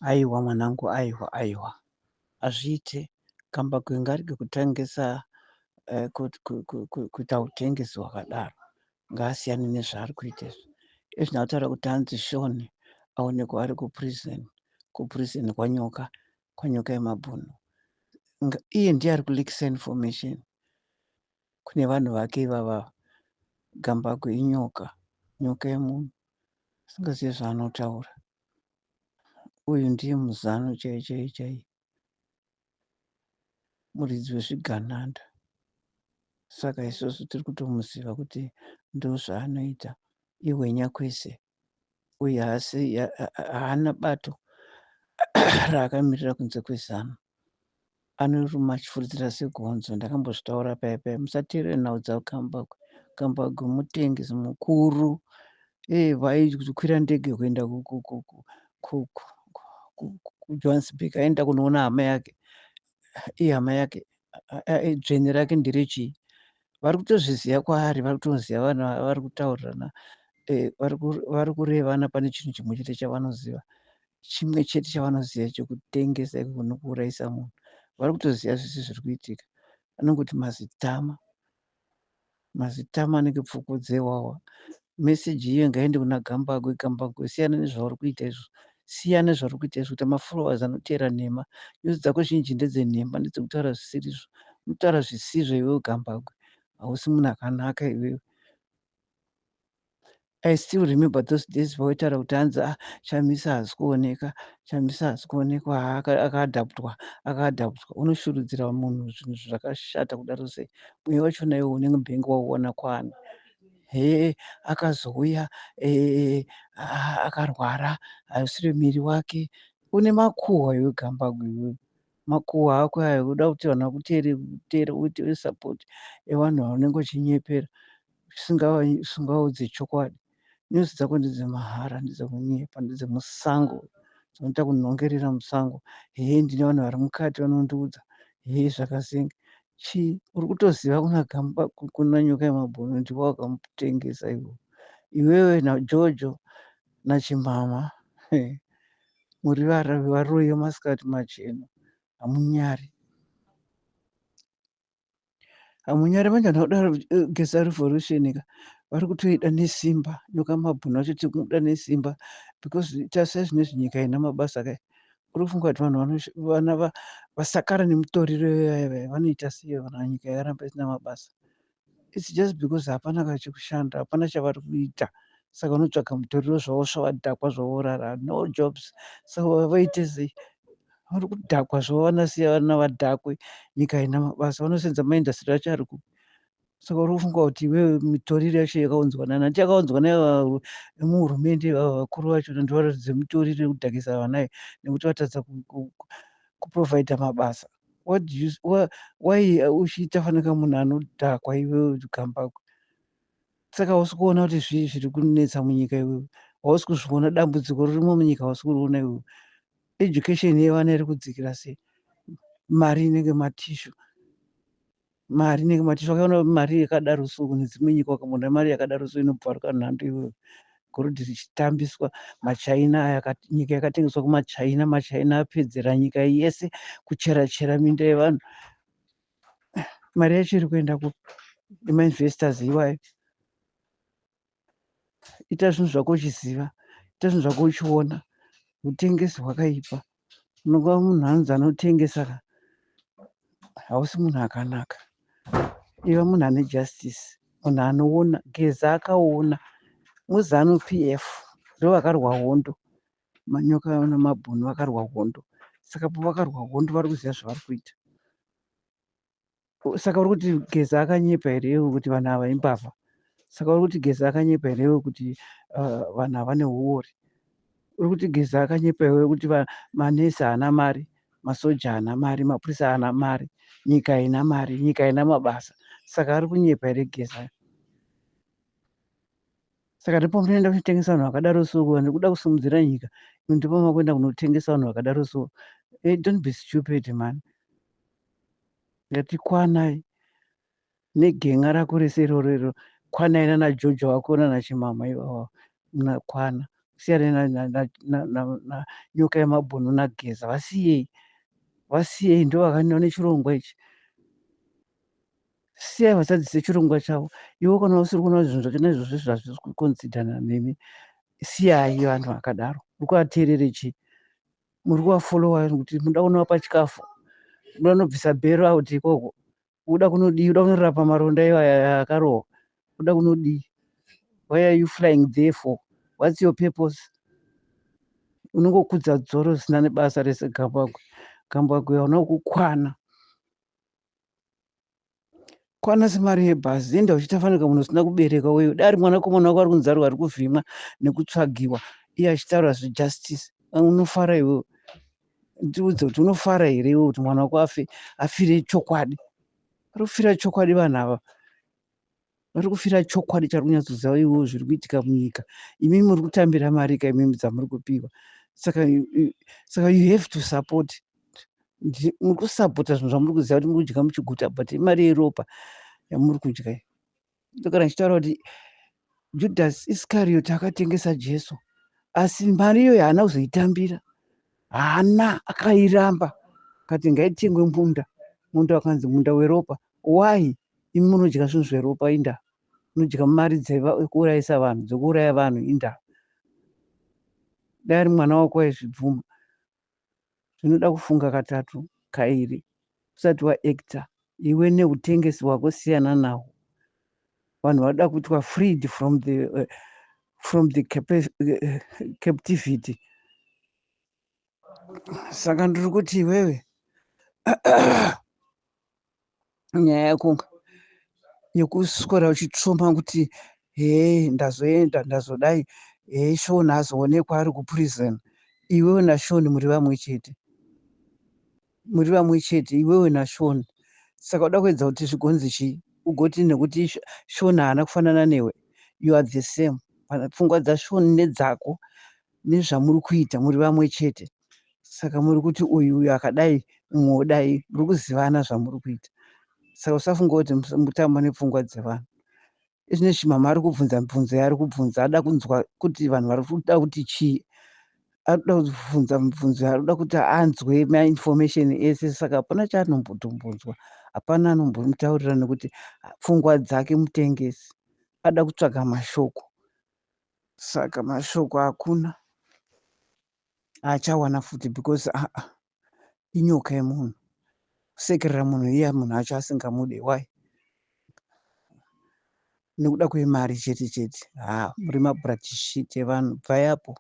Aiwa mwanangu, aiwa, aiwa, hazviite. Gambakwe ngarege kutengesa, kuita utengesi hwakadaro. Ngaasiyane nezvaari kuita izvi. Izvi ndakutaura kuti hanzi Sean aonekwa ari kuprison, kuprison kwaNyoka, kwaNyoka yemabhunu. Iye ndiye ari kuleakisa information kune vanhu vake ivava. Gambakwe inyoka, nyoka yemunhu asingazive zvaanotaura. Uyu ndiye muzano chaiye chaiye chaiye, muridzi wezvigananda. Saka isusu tiri kutomuziva kuti ndozvaanoita, ihwenya kwese. Uye haasi haana bato raakamirira kunze kweZanu. Anoruma achifuridzira segonzo. Ndakambozvitaura paya paya. Musateerere nhau dzaGambakwe. Gambakwe mutengesi mukuru. Vaikwira ndege kuenda kuJohannesburg, aenda kunoona hama yake. Ihama yake, dzvene rake nderechii? Vari kutozviziva kwaari, vari kutoziva vanhu vari kutaurirana, vari kurevana. Pane chinhu chimwe chete chavanoziva, chimwe chete chavanoziva chekutengesa ikoko nokuurayisa munhu. Vari kutoziva zvese zviri kuitika. Anongoti mazitama, mazitama anenge pfuko dzewawa. Meseji iyo ngaende kuna Gambakwe. Gambakwe, siyana nezvauri kuita izvo, siyana nezvauri kuita izvo. Kuita mafollowers anoteera nhema. News dzako zhinji ndedzenhema, ndedzekutaura zvisirizvo. Unotaura zvisizvo iwewe Gambakwe, hausi munhu akanaka iwewe. I still remember those days vaitaura kuti hanzi, ah, Chamisa haasi kuoneka, Chamisa haasi kuonekwa, akaadaptwa, akaadaptwa. Unoshurudzira munhu zvinhu zvakashata kudaro sei? Mweya wachona iwo unenge bhengi wauona kwani? He, akazouya akarwara, hausiri miri wake. Une makuhwa iwe Gambakwe iwewe, makuhwa ako ayo. Uda kuti vanhu vakuteere teere, uite support evanhu vaunenge uchinyepera, usingaudze chokwadi. News dzako ndedzemahara, ndedzekunyepa, ndedzemusango, dzinoita kunhongerera musango. He, ndine vanhu vari mukati vanondiudza. He, zvakazenge chii? Uri kutoziva kuna Gamba, kuna Nyoka yemabhunu, ndiwe wakamutengesa iwe, iwewe naJojo naChimama. Muri varoyi vemasikati machena. Hamunyari, hamunyari. Manje vanhu vakudaro Geza revolution ka vari kutoida nesimba. Nyoka mabhunu acho tiri kumuda nesimba because tasai zvinezvi nyika haina mabasa kai. Uri kufunga kuti vanhu vana vasakara nemutoriro iyaya vanoita sei kana nyika yaramba isina mabasa? It's just because hapana kana chekushanda, hapana chavari kuita. Saka vanotsvaga mutoriro zvavo, zvavadhakwa zvavorara. No jobs, saka voite sei? Vari kudhakwa zvavo, vanasiya vana vadhakwe. Nyika haina mabasa, vanosenza maindustry acho ari kupi? Saka uri kufunga kuti iwewe mitoriro yacho yakaunzwa nani? Handi yakaunzwa nemuhurumende? Vakuru vacho ndivaratidze mitoriro yekudhakisa vana nekuti vatadza kuprovhaidha mabasa. What do you, why uchiita fanika munhu anodhakwa iwewe Gambakwe? Saka hausi kuona kuti zvii zviri kunetsa munyika iwewe? Hausi kuzviona dambudziko ririmo munyika? Hausi kuriona iwewe? Education yevana iri kudzikira sei? Mari inenge matissue, mari inenge matissue. Wakaona mari yakadaro so kune dzimwe nyika? Wakamboona mari yakadaro so inobvaruka nhando iwewe? Gorodhi richitambiswa maChina aya, nyika yakatengeswa kumaChina. MaChina apedzera nyika yese kuchera chera minda yevanhu. Mari yacho iri kuenda kupi nemainvestors iwayo? Ita zvinhu zvako uchiziva, ita zvinhu zvako uchiona. Utengesi hwakaipa. Unongova munhu anonzi anotengesa ka, hausi munhu akanaka. Iva munhu ane justice, munhu anoona. Geza akaona muZanu PF ndo vakarwa hondo. Manyoka namabhunu vakarwa hondo. Saka pavakarwa hondo vari kuziva zvavari kuita. Saka uri kuti Geza akanyepa here iwe kuti vanhu ava imbavha? Saka uri kuti Geza akanyepa here iwe kuti vanhu ava neuori? Uri kuti Geza akanyepa iwe kuti manesi haana mari, masoja haana mari, mapurisa haana mari, nyika haina mari, nyika haina mabasa? Saka ari kunyepa here Geza? Saka ndipo munoenda kunotengesa vanhu vakadaro so? Vanhu kuda kusimudzira nyika, ndipo makuenda kunotengesa vanhu vakadaro so? Hey, don't be stupid, man. Ngatikwanai negenga rako rese iroro iro. Kwanai nana Jojo wako nana Chimama ivava, munakwana. Siyana naNyoka yemabhunu naGeza. Vasiyei, vasiyei, ndo vane chirongwa ichi. Siyai vasadzise chirongwa chavo. Iwe kana usiri kuona zvinhu zvacho naizvozvo zvazvisi kukonzidhana nemi, siyai vanhu vakadaro. Muri kuvateerere chii? Muri kuvafolowa kuti muda kunovapa chikafu, muda kunobvisa bhero out ikoko, uda kunodii, uda kunorapa maronda iwaya akarohwa, uda kunodii? Why are you flying there for? What's your purpose? Unongokudza dzoro zvisina nebasa rese. Gambagwe, Gambagwe, hauna kukwana. Kwana semari yebhazi. Enda uchiita fanika munhu usina kubereka weyo. Dai ari mwanakomana wako ari kunzi ari kuvhimwa nekutsvagiwa, iye achitaura zvejustice, unofara iwewe? Ndiudze kuti unofara here iwe kuti mwana wako afe, afire chokwadi? Vari kufira chokwadi vanhu ava, vari kufira chokwadi chari kunyatsoziva iwewo zviri kuitika munyika. Imimi muri kutambira mari ka imimi dzamuri kupiwa, saka you have to support. Muri kusapota zvinhu zvamuri kuziva kuti muri kudya muchiguta, but imari yeropa yamuri kudya iyi. Ndogara ndichitaura kuti Judas Iscariot akatengesa Jesu, asi mari iyoyo haana kuzoitambira, haana, akairamba, akati ngaitengwe munda. Munda wakanzi munda weropa. Why? Imi munodya zvinhu zveropa, inda munodya mari dzekuurayisa vanhu, dzekuuraya vanhu, inda. Dai ari mwana wako waizvibvuma? Zvinoda kufunga katatu kairi usati waacta. Iwe neutengesi hwako, siyana nahwo. Vanhu vanoda kuitwa freed from the captivity. Saka ndiri kuti iwewe, nyaya yako yekuswera uchitsvoma kuti hee, ndazoenda, ndazodai, hee, Shon azoonekwa ari kuprison, iwewe naShon muri vamwe chete, muri vamwe chete iwewe naShon. Saka uda kuedza kuti zvigonzi chii? Ugoti nekuti Shon haana kufanana newe, you are the same. Pfungwa dzaShon nedzako nezvamuri kuita, muri vamwe chete. Saka muri kuti uyu, uyu akadai, mumwe wodai, muri kuzivana zvamuri kuita. Saka usafunga kuti mutamba nepfungwa dzevanhu. Izvinezvi mama ari kubvunza mibvunzo yaari kubvunza, ada kunzwa kuti vanhu vari kuda kuti chii. Ari kuda kubvunza mibvunzo yaari kuda kuti anzwe mainformation ese. Saka hapana chaanombotombonzwa, hapana anombomutaurira, nekuti pfungwa dzake mutengesi, ada kutsvaga mashoko. Saka mashoko hakuna achawana futi, because aa inyoka yemunhu. Kusekerera munhu iye munhu acho asingamude, why? Nekuda kwemari chete chete. Ha, muri mabratishit evanhu, bvai apo.